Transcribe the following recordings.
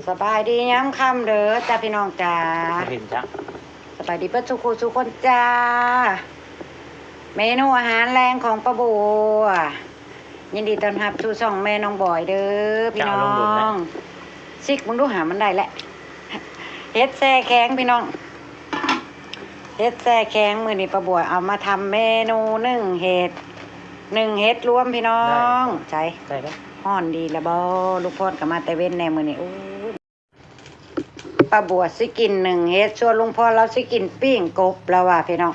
ສະບາຍດີຍາມຄ່ຳເດີຈ້າພີ່ນ້ອງຈ້າ ເຫັນຈ້າ ສະບາຍດີເບິດສູ່ຄູ່ສູ່ຄົນຈ້າ. ເມນູອາຫານແລງຂອງປ້າບົວ ຍິນດີຕ້ອນຮັບສູ່ຊ່ອງແມ່ນ້ອງບອຍເດີພີ່ນ້ອງ. ຊິກເບິ່ງດູຫາມັນໄດ້ແຫຼະ ເຫັດແຊ່ແຂງພີ່ນ້ອງ ເຫັດແຊ່ແຂງ. ມື້ນີ້ປ້າບົວເອົາມາທຳເມນູໜຶ້ງເຫັດ ໜຶ້ງເຫັດລວມພີ່ນ້ອງ. ໃສ ຮ້ອນດີລະບໍ່? ລຸງພອນກໍມາແຕ່ເວັນແດ່ມື້ນີ້. ໂອ້ຍ ປ້າບົວຊິກິນໜຶ້ງເຫັດ ສ່ວນລຸງພອນລາວຊິກິນປີ້ງກົບລາວວ່າພີ່ນ້ອງ.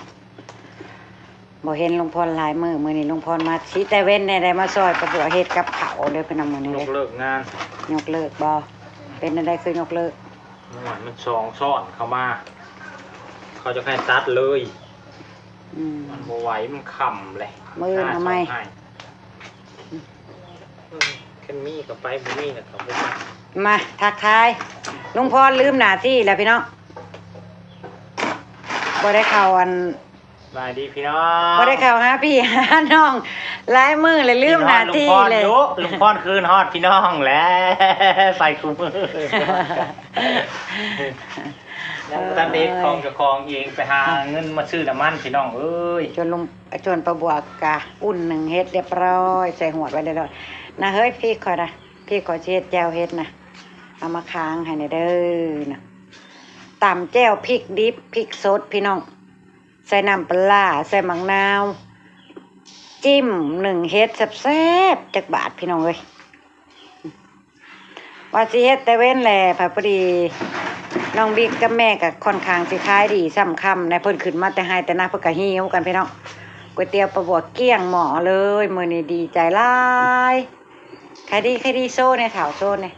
ບໍ່ເຫັນລຸງພອນຫຼາຍມື້ ມື້ນີ້ລຸງພອນມາຊິແຕ່ເວັນແດ່ ໄດ້ມາຊ່ອຍປ້າບົວເຮັດກັບເຂົ້າເດີພີ່ນ້ອງມື້ນີ້. ຍົກເລີກງານ ຍົກເລີກບໍ່? ເປັນແນວໃດຄືຍົກເລີກ? ມັນສອງຊ້ອນເຂົ້າມາ ເຂົາຈະໃຫ້ຕັດເລີຍ. ອືມ ມັນບໍ່ໄຫວ ມັນຄ່ຳແຫຼະ ມື້ອື່ນເອົາໃໝ່. ຄັນມີກໍໄປ ບໍ່ມີກໍບໍ່ໄປ. ມາທັກທາຍ ລຸງພອນລືມໜ້າທີ່ແລ້ວພີ່ນ້ອງ ບໍ່ໄດ້ເຂົ້າອັນ ສະບາຍດີພີ່ນ້ອງ ບໍ່ໄດ້ເຂົ້າຫາພີ່ຫານ້ອງຫຼາຍມື້ເລີຍ ລືມໜ້າທີ່ເລີຍ. ລຸງພອນຄືນຮອດພີ່ນ້ອງແຫຼະ ໄປຄູ່ມື້ ຕັດເດັດຂອງເຈົ້າຂອງເອງ ໄປຫາເງິນມາຊື້ນ້ຳມັນພີ່ນ້ອງເອີຍ. ຈວນລຸງ ຈວນປ້າບົວກະອຸ່ນໜຶ້ງເຫັດຮຽບຮ້ອຍ ໃສ່ຫວດໄວ້ຮຽບຮ້ອຍນະ. ເຮີ້ຍ ພີ່ຂ້ອຍນະ ພີ່ຂ້ອຍຊິເຮັດແຈ່ວເຫັດນະ ເອົາມາຄ້າງໃຫ້ແດ່ເດີນະ. ຕຳແຈ່ວພິກດິບພິກສົດພີ່ນ້ອງ ໃສ່ນ້ຳປາຫຼ້າ ໃສ່ໝາກນາວ ຈິ້ມໜຶ້ງເຫັດແຊບໆ ຈັກບາດພີ່ນ້ອງເອີຍ. ວ່າຊິເຮັດແຕ່ເວັນແຫຼະ ພັດພໍດີນ້ອງບິກກັບແມ່ກໍຄ່ອນຂ້າງຊິຂາຍດີ ສ່ຳຄ່ຳແດ່ ເພິ່ນຂຶ້ນມາແຕ່ໄຮ່ແຕ່ນາ ເພິ່ນກໍຫິວກັນພີ່ນ້ອງ. ກ໋ວຍຕຽວປ້າບົວກ້ຽງໝໍ້ເລີຍ ມື້ນີ້ດີໃຈຫຼາຍ. ຂາຍດີ ຂາຍດີ ໂຊແດ່ທ້າວ ໂຊແດ່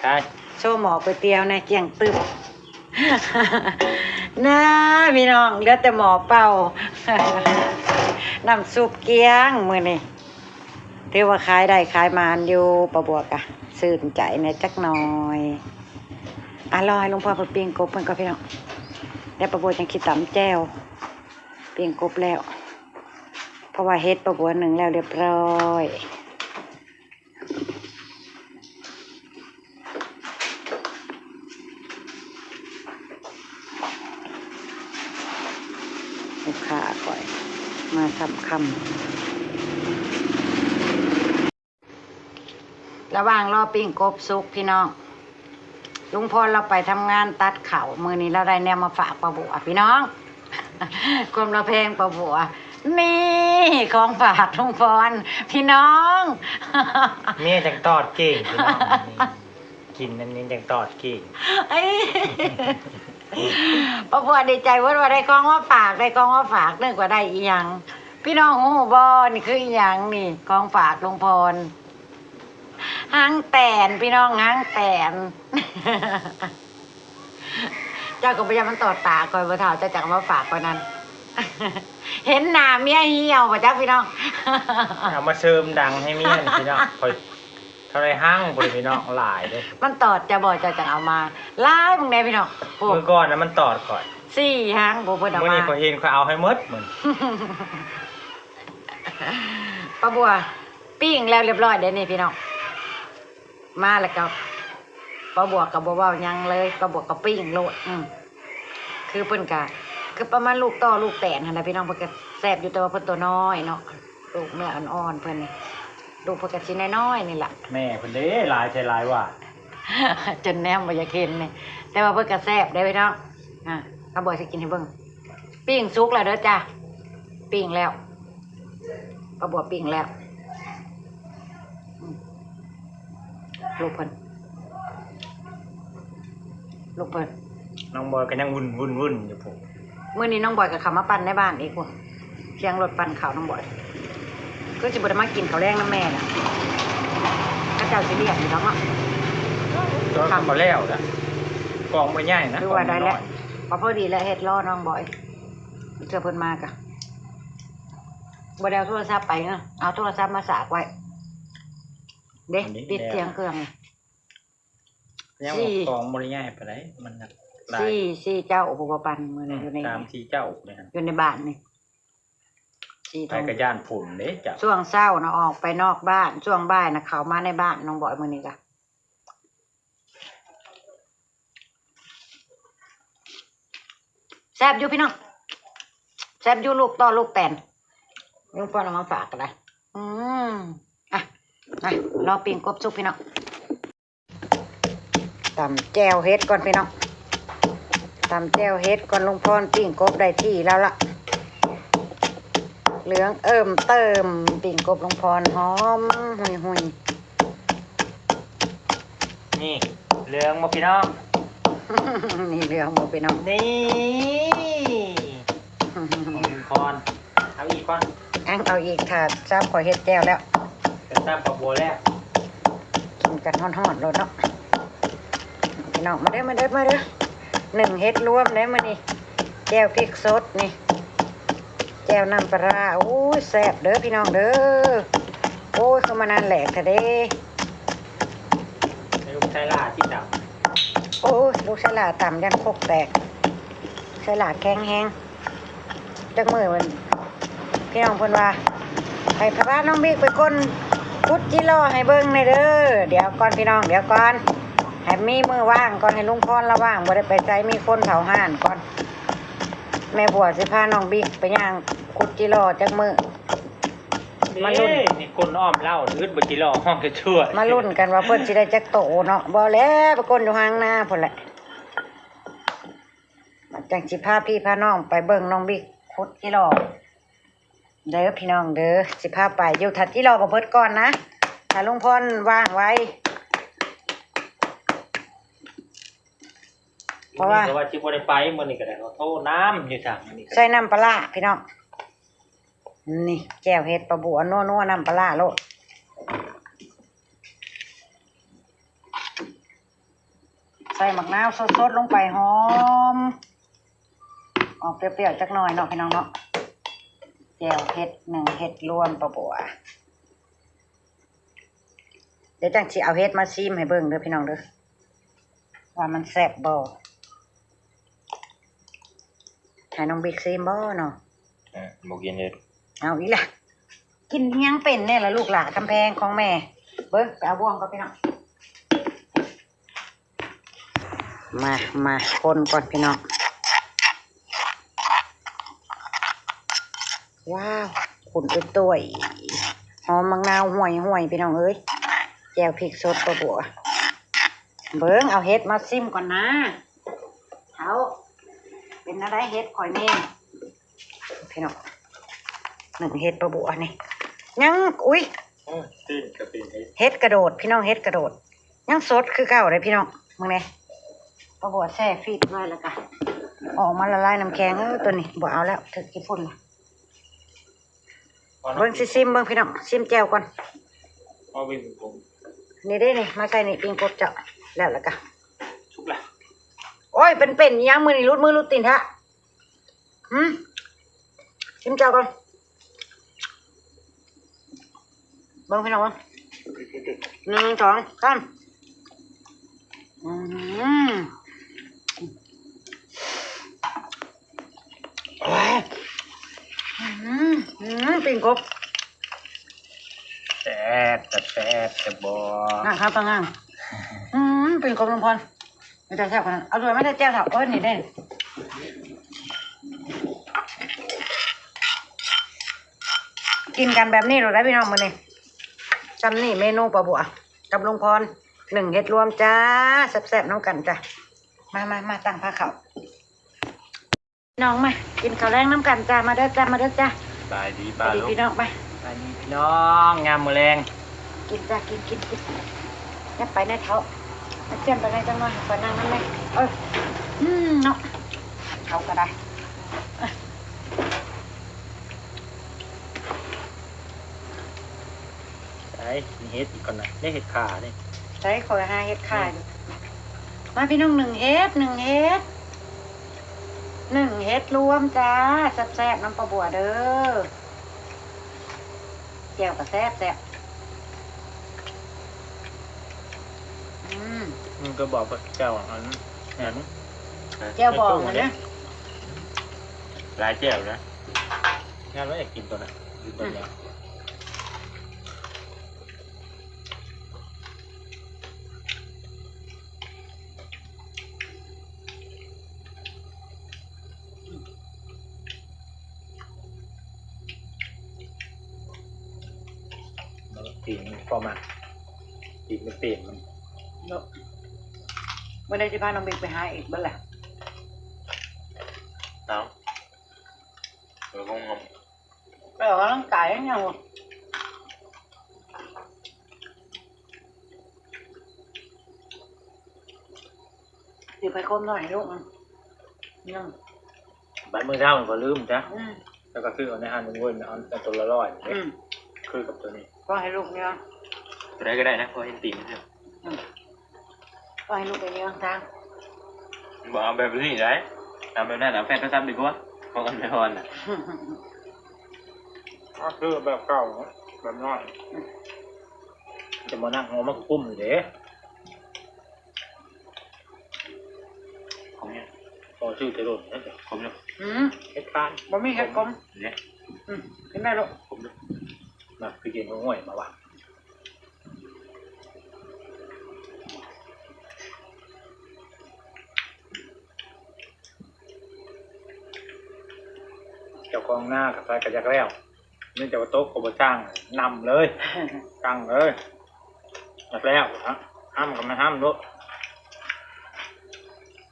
ຂາຍ ໂຊໝໍ້ກ໋ວຍຕຽວແດ່ ກ້ຽງຕຶບ. ນາພີ່ນ້ອງ ເຫຼືອແຕ່ໝໍ້ເປົ່າ ນ້ຳຊຸບກ້ຽງມື້ນີ້. ຖືວ່າຂາຍໄດ້ຂາຍໝານຢູ່ ປ້າບົວກະຊື່ນໃຈແດ່ຈັກໜ່ອຍ. ອ່ະ ລໍໃຫ້ລຸງພອນເພິ່ນປີ້ງກົບເພິ່ນກ່ອນພີ່ນ້ອງ ແລ້ວປ້າບົວຈັ່ງຊິຕຳແຈ່ວ. ປີ້ງກົບແລ້ວ ເພາະວ່າເຫັດປ້າບົວໜຶ້ງແລ້ວຮຽບຮ້ອຍ. ລູກຄ້າຂ້ອຍມາສ່ຳຄ່ຳ. ລະຫວ່າງລໍປີ້ງກົບສຸກພີ່ນ້ອງ ລຸງພອນລາວໄປທຳງານຕັດເຂົ້າ ມື້ນີ້ລາວໄດ້ແນວມາຝາກປ້າບົວພີ່ນ້ອງ. ຄວາມລະແພງປ້າບົວ ນີ້ຂອງຝາກລຸງພອນພີ່ນ້ອງ. ເມຍຈັ່ງຕອດເກັ່ງພີ່ນ້ອງ ກິນອັນນີ້ຈັ່ງຕອດເກັ່ງ. ປ້າບົວດີໃຈເພິ່ນວ່າໄດ້ຂອງມາຝາກ ໄດ້ຂອງມາຝາກ ນຶກວ່າໄດ້ອີ່ຫຍັງ. ພີ່ນ້ອງຮູ້ບໍ່ ນີ້ຄືອີ່ຫຍັງນີ້ ຂອງຝາກລຸງພອນ. ຫາງແຕນພີ່ນ້ອງ ຫາງແຕນ. ເຈົ້າກໍບໍ່ຢ້ານມັນຕອດຕາຂ້ອຍບໍ່ເຖົ້າ ເຈົ້າຈັກເອົາມາຝາກຂ້ອຍນັ້ນ. ເຫັນໜ້າເມຍຫ່ຽວບໍ່ຈັກພີ່ນ້ອງ ເອົາມາເສີມດັງໃຫ້ເມຍນີ້ພີ່ນ້ອງ. ຂ້ອຍເທົ່າໃດຫາງພຸ້ນພີ່ນ້ອງ ຫຼາຍເດ້. ມັນຕອດເຈົ້າບໍ່ ເຈົ້າຈັ່ງເອົາມາ. ຫຼາຍເບິ່ງແດ່ພີ່ນ້ອງ ໂອ້ ມື້ກ່ອນນະມັນຕອດຂ້ອຍ ສີ່ຫາງ ບໍ່ເພິ່ນເອົາມາ. ມື້ນີ້ຂ້ອຍເຫັນ ຂ້ອຍເອົາໃຫ້ໝົດມື້ນີ້. ປ້າບົວ ປີ້ງແລ້ວຮຽບຮ້ອຍເດ້ນີ້ພີ່ນ້ອງ. ມາແລ້ວກໍປ້າບົວກໍບໍ່ເວົ້າຫຍັງເລີຍ ປ້າບົວກໍປີ້ງໂລດ. ອືມ ຄືເພິ່ນກະ ຄືປະມານລູກຕໍ່ລູກແຕນຫັ້ນນະພີ່ນ້ອງ. ເພິ່ນກໍແຊບຢູ່ ແຕ່ວ່າເພິ່ນຕົວນ້ອຍເນາະ ລູກເນື້ອອ່ອນໆເພິ່ນນີ້ ລູກເພິ່ນກໍຊິນ້ອຍໆນີ້ລະ. ແມ່ເພິ່ນເດ້ ຫຼາຍໃສ່ຫຼາຍວ່າ ຈົນແນມບໍ່ຢາກເຫັນນີ້ ແຕ່ວ່າເພິ່ນກໍແຊບເດ້ພີ່ນ້ອງ. ອ່າ ປ້າບົວຊິກິນໃຫ້ເບິ່ງ. ປີ້ງສຸກແລ້ວເດີຈ້າ ປີ້ງແລ້ວ ປ້າບົວປີ້ງແລ້ວ. ອືມ ລູກເພິ່ນ ລູກເພິ່ນ ນ້ອງບອຍກໍຍັງວຸ່ນໆໆຢູ່ພຸ້ນ. ມື້ນີ້ນ້ອງບອຍກໍເຂົ້າມາປັ່ນໃນບ້ານອີກພຸ້ນ ສຽງລົດປັ່ນເຂົ້ານ້ອງບອຍ. ຄືຊິບໍ່ໄດ້ມາກິນເຂົ້າແລງນຳແມ່ນະ ເຂົາເຈົ້າຊິລ້ຽງຢູ່ດອກເນາະ. ຕອນກໍແລ້ວລະ ກອງບໍ່ໃຫຍ່ນະ ຄືວ່າໄດ້ແລ້ວ ກໍພໍດີແລ້ວ ເຮັດລໍນ້ອງບອຍ ເທື່ອເພິ່ນມາກະ ບໍ່ໄດ້ເອົາໂທລະສັບໄປເນາະ ເອົາໂທລະສັບມາສາກໄວ້ເດ້ ປິດສຽງເຄື່ອງ. ຍັງວ່າຂອງບໍ່ໄດ້ໃຫຍ່ປານໃດ ມັນໜັກຫຼາຍ ສີ່ ສີ່ເຈົ້າຜູ້ບໍ່ປັ່ນມື້ນີ້ ຢູ່ໃນ ສາມສີ່ເຈົ້ານີ້ ຢູ່ໃນບ້ານນີ້ ສີ່ ໄປກໍຢ້ານຝົນເດ້ເຈົ້າ. ຊ່ວງເຊົ້ານະອອກໄປນອກບ້ານ ຊ່ວງບ່າຍນະເຂົ້າມາໃນບ້ານນ້ອງບອຍ ມື້ນີ້ກະ ຊບຢູ່ພີ່ນ້ອງ ແຊບຢູ່ ລູກຕໍ່ລູກແຕນ ລຸງພອນເອົາມາຝາກກໍໄດ້. ອືມ ອ່ະ ມາ ລໍປີ້ງກົບສຸກພີ່ນ້ອງ. ຕຳແຈ່ວເຫັດກ່ອນພີ່ນ້ອງ ຕຳແຈ່ວເຫັດກ່ອນ ລຸງພອນປີ້ງກົບໄດ້ທີ່ແລ້ວລະ ເຫຼືອງເອີ່ມເຕີມ ປີ້ງກົບລຸງພອນຫອມຫຸຍໆ. ນີ້ເຫຼືອງບໍ່ພີ່ນ້ອງ ນີ້ເຫຼືອງບໍ່ພີ່ນ້ອງ ນີ້ຂອງລຸງພອນ. ເອົາອີກກ່ອນ ຍັງເອົາອີກ ຖ້າຊາບຂ້ອຍເຮັດແຈ່ວແລ້ວ ຖ້າຊາບຂ້ອຍບົວແລ້ວ ກິນກັນຮ້ອນໆໂລດເນາະ. ພີ່ນ້ອງມາເດີ ມາເດີ ມາເດີ ໜຶ້ງເຫັດລວມເດ້ມື້ນີ້ ແຈ່ວພິກສົດນີ້ ແຈ່ວນ້ຳປາຮ້າ ໂອ້ຍ ແຊບເດີພີ່ນ້ອງເດີ. ໂອ້ຍ ຄືມານານແຫຼກແທ້ເດ້ ໃຫ້ລູກຊາຍຫຼ້າຊິຕຳ ໂອ້ຍ ລູກຊາຍຫຼ້າຕຳ ຢ້ານຄົກແຕກ ຊາຍຫຼ້າແຂງແຮງ. ຈັກມື້ມັນ ພີ່ນ້ອງເພິ່ນວ່າ ໃຫ້ພານ້ອງບິກໄປຄົ້ນຂຸດຈີຫຼໍ່ໃຫ້ເບິ່ງແດ່ເດີ. ດຽວກ່ອນພີ່ນ້ອງ ດຽວກ່ອນ ໃຫ້ມີມື້ວ່າງກ່ອນ ໃຫ້ລຸງພອນລາວວ່າງ ບໍ່ໄດ້ໄປໃສ ມີຄົນເຝົ້າຮ້ານກ່ອນ. ແມ່ບົວຊິພານ້ອງບິກໄປຍ່າງຂຸດຈີຫຼໍ່ຈັກມື້ ມາລຸ້ນ ເອີ ມີຄົນອ້ອມເລົ່າ ອຶດບໍ່ຈີຫຼໍ່ ຮ້ອງກະຊ່ວຍ ມາລຸ້ນກັນວ່າເພິ່ນຊິໄດ້ຈັກໂຕເນາະ. ບໍ່ແລ້ວ ໄປຄົ້ນຢູ່ຫາງນາພຸ້ນແຫຼະ. ຈັ່ງຊິພາພີ່ພານ້ອງໄປເບິ່ງນ້ອງບິກຂຸດຈີຫຼໍ່ເດີພີ່ນ້ອງເດີ ຊິພາໄປຢູ່ ຖ້າຈີຫຼໍ່ບໍ່ເບິດກ່ອນນະ ຖ້າລຸງພອນວ່າງໄວ ເພາະວ່າ ວ່າຊິບໍ່ໄດ້ໄປມື້ນີ້ກໍໄດ້ ໂທນຳຢູ່ທາງນີ້ ໃສ່ນ້ຳປາຮ້າພີ່ນ້ອງ. ນີ້ແຈ່ວເຫັດປາບົວນົວໆ ນ້ຳປາຮ້າໂລດ. ໃສ່ໝາກນາວສົດໆລົງໄປ ຫອມ ອອກປ່ຽວໆຈັກໜ້ອຍເນາະພີ່ນ້ອງເນາະ. ແຈ່ວເຫັດ ໜຶ້ງເຫັດລວມປາບົວ. ດຽວຈັ່ງຊິເອົາເຫັດມາຊີມໃຫ້ເບິ່ງເດີພີ່ນ້ອງເດີ ວ່າມັນແຊບບໍ່. ໃຫ້ນ້ອງບິກຊີມບໍ່ເນາະ? ເອີ ບໍ່ກິນເຫັດ. ເອົາອີກລະ ກິນຫຍັງເປັນແດ່ລະລູກຫຼ້າຄຳແພງຂອງແມ່. ເບິ່ງ ໄປເອົາບ່ວງກ່ອນພີ່ນ້ອງ. ມາ ມາຄົນກ່ອນພີ່ນ້ອງ. ວ້າວ ຂຸ້ນໄປຕົວຍ ຫອມໝາກນາວຫ້ວຍໆ ພີ່ນ້ອງເອີຍ. ແຈ່ວພິກສົດປາບົວ. ເບິ່ງ ເອົາເຫັດມາຊີມກ່ອນນາ ເຖົ້າ. ເປັນແນວໃດເຫັດຂ້ອຍນີ້ ພີ່ນ້ອງ? ໜຶ້ງເຫັດປາບົວນີ້ ຍັງ ອຸ້ຍ ເອີ ເຫັດກະໂດດພີ່ນ້ອງ ເຫັດກະໂດດ ຍັງສົດຄືເກົ່າເດ້ພີ່ນ້ອງ. ເບິ່ງແດ່ ປາບົວແຊ່ຟຣີດໄວ້ ແລ້ວກະອອກມາລະລາຍນ້ຳແຂງ. ເອີ ໂຕນີ້ບໍ່ເອົາແລ້ວ ຖືກຂີ້ຝຸ່ນລະ. ເບິ່ງ ຊິຊີມເບິ່ງພີ່ນ້ອງ ຊີມແຈ່ວກ່ອນ. ນີ້ເດ້ນີ້ ມາໃສ່ນີ້ ປີ້ງກົບເຈົ້າ ແລ້ວ ແລ້ວກະສຸກລະ. ໂອ້ຍ ເປັນ ເປັນອີ່ຫຍັງມື້ນີ້ ຫຼຸດມືຫຼຸດຕີນແທ້. ຫືມ ຊີມເຈົ້າກ່ອນ ເບິ່ງພີ່ນ້ອງເບິ່ງ ໜຶ່ງ ສອງ ສາມ. ອືມ ໂອ້ຍ ອືມ ປີ້ງກົບ ແຊບ ແຊບ ແຊບບໍ່ ນາງຄາວຕາງາງ. ອືມ ປີ້ງກົບ ລຸງພອນ. ເປັນຕາແຊບຂະໜາດ ເອົາຖ້ວຍມາໃສ່ແຈ່ວເຖົ້າ. ໂອ້ຍ ນີ້ເດ້ ກິນກັນແບບນີ້ໂລດໄດ໋ພີ່ນ້ອງມື້ນີ້. ຊ່ຳນີ້ເມນູປາບົວກັບລຸງພອນ ໜຶ້ງເຫັດລວມຈ້າ ແຊບໆນຳກັນຈ້າ. ມາໆໆ ຕັ້ງພາເຂົ້າ. ນ້ອງມາກິນເຂົ້າແລງນຳກັນຈ້າ ມາເດີຈ້າ ມາເດີຈ້າ. ສະບາຍດີປ້າ ສະບາຍດີພີ່ນ້ອງ ໄປ ສະບາຍດີພີ່ນ້ອງ ຍາມມື້ແລງ ກິນຈ້າ ກິນ ກິນ ກິນ ຢ່າໄປແນ່ເຖົ້າ ມາຈຽມໄປແນ່ຈັກໜ້ອຍ ໄປນັ່ງນຳແນ່. ເອີ ອືມ ເນາະ ເຂົາກໍໄດ້ ໄດ້ເຫັດອີກກ່ອນນະ ໄດ້ເຫັດຂ່າເດ້. ໃສ່ ຂ້ອຍຫາເຫັດຂ່າຢູ່. ມາພີ່ນ້ອງ ໜຶ້ງເຫັດ ໜຶ້ງເຫັດ ໜຶ້ງເຫັດລວມຈ້າ ແຊບໆນຳປ້າບົວເດີ. ແຈ່ວກໍແຊບໆ ອືມ ມັນກໍບອກວ່າແຈ່ວອັນນັ້ນ ແຈ່ວບອງຫັ້ນນະ ຫຼາຍແຈ່ວນະ ງານວ່າຢາກກິນຕົວນັ້ນ ຢູ່ຕົວນີ້. ພໍມັນ ອີກມັນເຕັມມັນເນາະ. ມື້ໃດຊິພານ້ອງເບັກໄປຫາອີກເບິ່ງລະ. ເອົາ ເອີ ໄປອອກກຳລັງກາຍຫຍັງ. ຊິໄປຄົມນ້ອຍໃຫ້ລູກມັນຍັງ ບັດມື້ເຊົ້າມັນກໍລືມຈ້ະ. ອືມ ແລ້ວກໍຊື້ເອົາໃນຮ້ານເວີ້ນ ເອົາແຕ່ໂຕລະຮ້ອຍນີ້. ອືມ ຄືກັບໂຕນີ້ ກໍໃຫ້ລູກຍ່ອງ ໂຕໃດກໍໄດ້ນະ ພໍເຫັນຕີນມັນ. ອືມ ກໍໃຫ້ລູກໄປຍ່ອງທາງ. ບໍ່ເອົາແບບນີ້ໄດ໋ ເອົາແບບນັ້ນ ເອົາແຟນໂທລະສັບດີກວ່າ ຂອງອັນແມ່ພອນນະ. ກໍຄືແບບເກົ່າ ແບບນ້ອຍ. ອືມ ຈະມານັ່ງຫົວມັນກໍກຸ້ມຢູ່ເດ້. ຂມຢູ່ ພໍຊື້ແຕ່ໂດນແລ້ວ ຂມຢູ່. ອືມ ເຫັດຄານ ບໍ່ມີເຫັດຂົມເດ້. ອືມ ກິນໄດ້ລູກ ຂມຢູ່. ນະ ຄືກິນຫົວຫ້ວຍມາວ່າ ເຈົ້າຂອງນາກໍໃສ່ກະຢາກແລ້ວ. ນີ້ຈະວ່າຕົກກໍບໍ່ຊ່າງ ນຳເລີຍ ຕັ້ງເລີຍ. ຢາກແລ້ວ ຫ້າມກໍມາຫ້າມໂລດ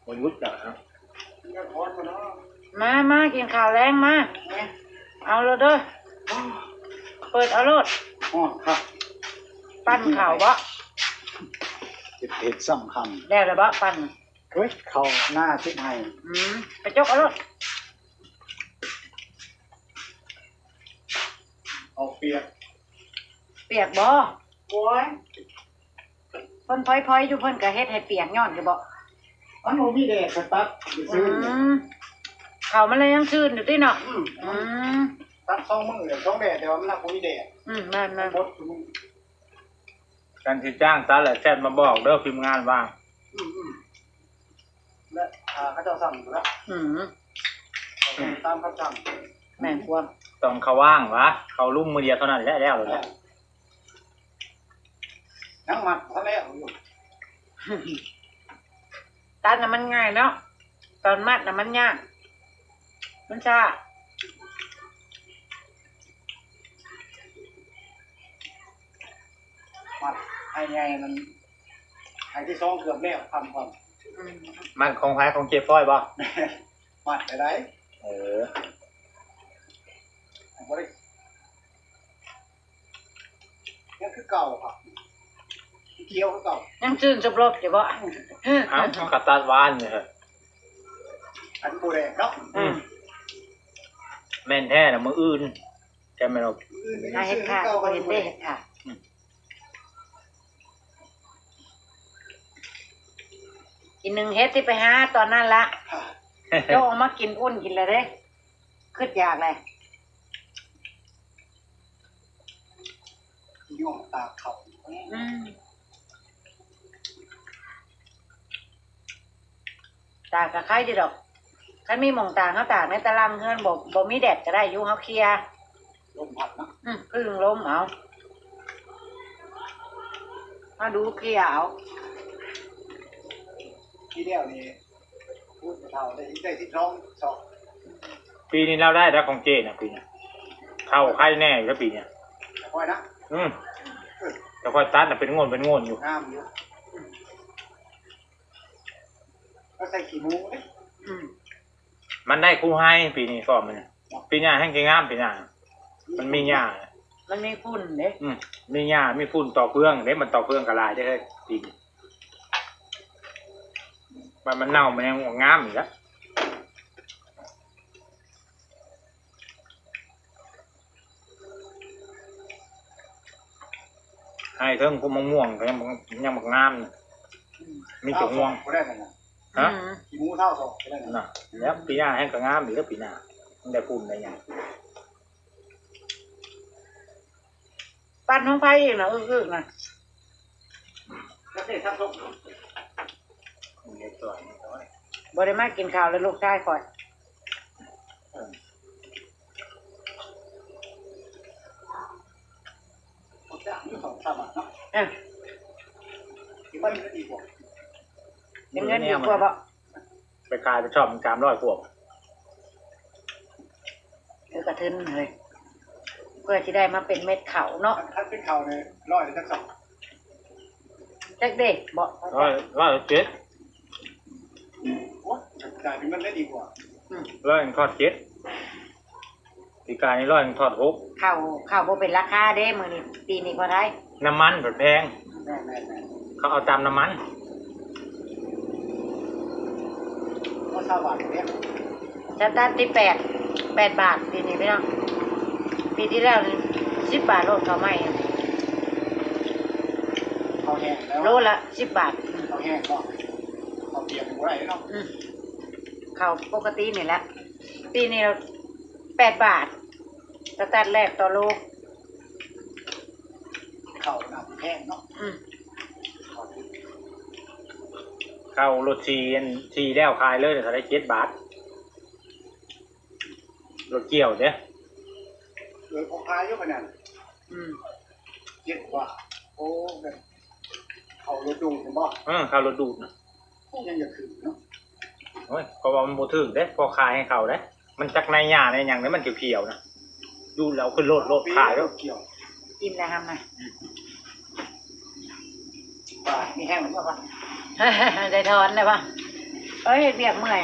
ບໍ່ຢຸດແລ້ວນະ. ມາ ມາກິນຂ້າວແລງມາ. ເອົາໂລດເດີ ເປີດເອົາໂລດ. ຮ້ອນຄັກ ປັ້ນເຂົ້າບໍ? ເຮັດ ເຮັດສຳຄັນ ແລ້ວລະບໍ ປັ້ນ? ເຮີ້ຍ ເຂົ້າໜ້າຊິດໃຫ້. ອືມ ໄປຈົກເອົາໂລດ. ເອົາປຽກ ປຽກບໍ? ໂອ້ຍ ເພິ່ນພອຍໆຢູ່ ເພິ່ນກໍເຮັດໃຫ້ປຽກຍ້ອນຢູ່ບໍ? ມັນບໍ່ມີແດດກໍຕັດຊື່ນ. ອືມ ເຂົ້າມັນລະຍັງຊື່ນຢູ່ຕິເນາະ. ອືມ ອືມ ຕັດສອງມື້ແລ້ວ ສອງແດດ ແຕ່ວ່າມັນບໍ່ມີແດດ. ອືມ ແມ່ນໆ ໝົດ. ຄັນຊິຈ້າງຕັດລະແຊັດມາບອກເດີ ທີມງານວ່າ. ອືມໆ ແລະ ຖ້າເຂົາເຈົ້າສັ່ງພຸ້ນລະ. ອືມ ເຂົາເຈົ້າຕາມຄຳສັ່ງ. ແມ່ນຄວາມ ຕ້ອງເຂົ້າວ່າງຫວາ ເຂົ້າລຸມມື້ດຽວເທົ່ານັ້ນແຫຼະ ແລ້ວໂລດ. ຍັງມັດບໍ່ແລ້ວຢູ່. ຕັດນະມັນງ່າຍເນາະ ຕອນມັດນະມັນຍາກ ມັນຊ້າ. ມັດໄຮ່ໃຫຍ່ມັນ ໄຮ່ທີສອງເກືອບແລ້ວ ຄຳກ່ອນ. ອືມ ມັນຂອງໃຜ ຂອງເຈ້ຟອຍບໍ? ມັດໄດ້. ເອີ ບໍ່ໄດ້ ຍັງຄືເກົ່າ ຂຽວຄືເກົ່າ ຍັງຊື່ນສົບລົດຢູ່ບໍ? ເອົ້າ ມັນກໍຕັດວານນີ້ ອັນບໍ່ແດກເນາະ. ອືມ ແມ່ນແທ້ລະ ມື້ອື່ນ ແຕ່ແມ່ນວ່າ ມື້ອື່ນກໍຍັງຊື່ນຄືເກົ່າ ບໍ່ເຫັນໄດ້ເຮັດຄ່ະ. ອືມ ອີໜຶ່ງເຮັດທີ່ໄປຫາຕອນນັ້ນລະ ເຈົ້າເອົາມາກິນອຸ່ນກິນລະເດ້ ຄຶດຢາກແຫຼະ. ຍ້ອນຕາກເຂົ້າ. ອືມ ຕາກກະໄຄຢູ່ດອກ ຄັນມີໝ່ອງຕາກ ເຮົາຕາກໃນຕາລ່າງເຮືອນ ບໍ່ ບໍ່ມີແດດກະໄດ້ຢູ່ ເຮົາເຄຍ ລົມພັດເນາະ. ອືມ ເພິ່ງລົມເອົາ ເຮົາດູເຄຍເອົາ. ປີແລ້ວນີ້ ພຸ້ນເຖົ້າໄດ້ ໄດ້ສິບສອງຊອກ. ປີນີ້ລາວໄດ້ແລ້ວຂອງເຈ້ນະ ປີນີ້ ເຂົ້າໄຄແນ່ຢູ່ແລ້ວປີນີ້. ຄ່ອຍນະ. ອືມ ແຕ່ຄ່ອຍຕັດນະ ເປັນໂງ່ນເປັນໂງ່ນຢູ່ ງາມຢູ່. ກໍໃສ່ຂີ້ໝູເດ້. ອືມ ມັນໄດ້ຄູ່ໄຮ່ປີນີ້ ຊອບມັນນະ. ປີໜ້າແຮ່ງຊິງາມ ປີໜ້າ ມັນມີຫຍ້າ ມັນມີຝຸ່ນເດ້. ອືມ ມີຫຍ້າ ມີຝຸ່ນ ຕໍ່ເຟືອງເດ້ ມັນຕໍ່ເຟືອງກໍຫຼາຍເດ້ເຮີ້ຍ ປີນີ້. ມັນ ມັນເນົ່າ ມັນຍັງງາມຢູ່ລະ. ໃຫ້ເຖິງພວກມະມ່ວງກໍຍັງ ຍັງບັກງາມນະ. ອືມ ມີແຕ່ງວງ ບໍ່ໄດ້ນະ. ຮະ? ອືມ ຂີ້ໝູເທົ່າສອງກໍໄດ້ນະ. ນະ ແລ້ວປີໜ້າແຮ່ງກໍງາມອີກແລ້ວ ປີໜ້າ ມັນໄດ້ຝຸ່ນໄດ້ຫຍັງ. ປັ້ນຂອງໃຜອີກນະ ອຶກໆນະ? ບໍ່ໄດ້ມາກິນເຂົ້າແລ້ວລູກຊາຍຂ້ອຍ. ເອີ ເປັນເງິນດີກວ່າບໍ? ໄປຂາຍໄປຊອບສາມຮ້ອຍກວ່າ. ເອີ ກະທຶນເຮີ້ຍ. ພື່ອຊິໄດ້ມາເປັນເມັດເຂົ້າເນາະ. ຄັນເປັນເຂົ້ານີ້ຮ້ອຍລະຈັກຊອກ? ຈັກເດ້ ບໍ່ ຮ້ອຍ ຮ້ອຍເຈັດ. ໂອ້ຍ ກາຍເປັນເງິນໄດ້ດີກວ່າ. ອືມ ຮ້ອຍທອດເຈັດ. ປີກາຍນີ້ຮ້ອຍທອດຫົກ. ເຂົ້າ ເຂົ້າບໍ່ເປັນລາຄາເດ້ມື້ນີ້ ປີນີ້ພໍໄດ້. ນ້ຳມັນພັດແພງ. ແມ່ນໆໆ ເຂົາເອົາຕາມນ້ຳມັນ. ໂອ້ ຊາວບາດເດ້. ສະຕາດທີ່ແປດ ແປດບາດປີນີ້ພີ່ນ້ອງ. ປີທີ່ແລ້ວນີ້ສິບບາດໂລດ ເຂົ້າໃໝ່. ເຂົ້າແຫ້ງແລ້ວ ໂລລະສິບບາດ. ເຂົ້າແຫ້ງເນາະ ເຂົ້າປຽກບໍ່ໄດ້ເນາະ. ອືມ ເຂົ້າປົກກະຕິນີ້ແຫຼະ. ປີນີ້ແປດບາດ ສະຕາດແລກຕໍ່ໂລ. ເຂົ້ານຳແພງເນາະ. ອືມ ເຂົ້າລົດສີ່ ອັນສີ່ແລ້ວຂາຍເລີຍ ເທົ່າໃດ ເຈັດບາດ. ລົດກ່ຽວເດ້. ເອີ ເຂົາຂາຍຢູ່ປານນັ້ນ. ອືມ ເຈັດກວ່າ. ໂອ້ ແບບເຂົ້າລົດດູດແມ່ນບໍ່? ເອີ ເຂົ້າລົດດູດນະ. ໂອ້ ຍັງຢາກຖືກເນາະ. ໂອ້ຍ ເພາະວ່າມັນບໍ່ຖືກເດ້ ພໍຂາຍໃຫ້ເຂົາເດ້. ມັນຈັກນາຍຫຍ້ານາຍຫຍັງເດ້ ມັນຂຽວໆນະ. ດູດແລ້ວຂຶ້ນລົດ ລົດຂາຍໂລດ. ກິນແລ້ວຫຳນະ. ບາດມີແຮງບໍ່ວະ? ໄດ້ຖອນແລ້ວວະ. ເອີຍ ເຮັດວຽກເມື່ອຍ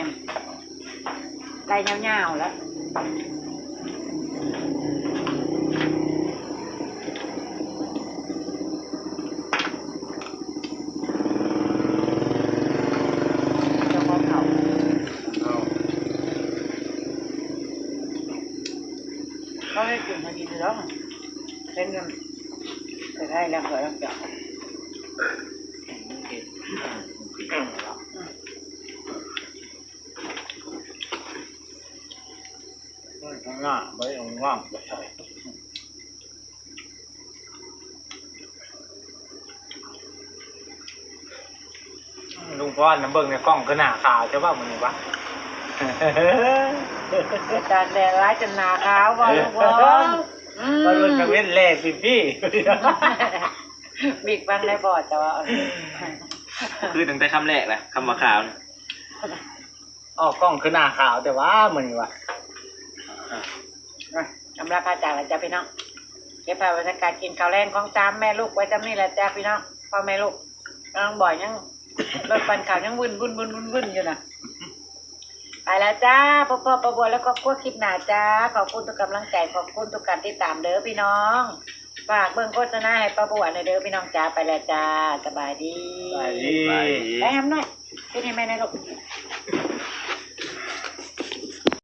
ໄລ່ຍາວໆແລ້ວ. ເຈົ້າຂອງເຂົາ ເຂົາເຮັດກິນໃຫ້ກິນຢູ່ດອກ. ເຮັດເງິນໄປໄດ້ແລ້ວ ເຂົາເຈົ້າ. ເອີ ຂ້າງໜ້າໄວ້ເອົາງາມໄປໃສ່. ລຸງພອນນະ ເບິ່ງໃນກ້ອງຄືໜ້າຂາວແທ້ວ່າມື້ນີ້ວະ. ອາຈານແດດຫຼາຍຈົນໜ້າຂາວບໍ່ລຸງພອນ? ອືມ ວ່າລຸງກະເວັນແລກຊິພີ່ ບິກຟັງໄດ້ບໍ່ເຈົ້າວ່າ. ຄືຕັ້ງແຕ່ຄຳແລກແຫຼະ ຄຳວ່າຂາວນະ. ອອກກ້ອງຄືໜ້າຂາວແຕ່ວ່າມື້ນີ້ວະ. ອາ ອຳລາພາຈາກແລ້ວຈ້າພີ່ນ້ອງ. ເກັບພາບບັນຍາກາດກິນເຂົ້າແລງຂອງສາມແມ່ລູກໄວ້ຊ່ຳນີ້ແຫຼະຈ້າພີ່ນ້ອງ. ພໍ່ແມ່ລູກ ນ້ອງບອຍຍັງ ລົດປັ່ນເຂົ້າຍັງວຶ່ນໆໆໆຢູ່ນະ. ໄປແລ້ວຈ້າ ພົບພໍ້ປ້າບົວ ແລະ ຄອບຄົວຄລິບໜ້າຈ້າ. ຂອບຄຸນທຸກກຳລັງໃຈ ຂອບຄຸນທຸກການຕິດຕາມເດີພີ່ນ້ອງ. ຝາກເບິ່ງໂຄສະນາໃຫ້ປ້າບົວແດ່ເດີພີ່ນ້ອງຈ້າ. ໄປແລ້ວຈ້າ ສະບາຍດີ ສະບາຍດີ ສະບາຍດີ. ໄປຫຳໜ້ອຍ ເຮັດໃຫ້ແມ່ແດ່ລູກ.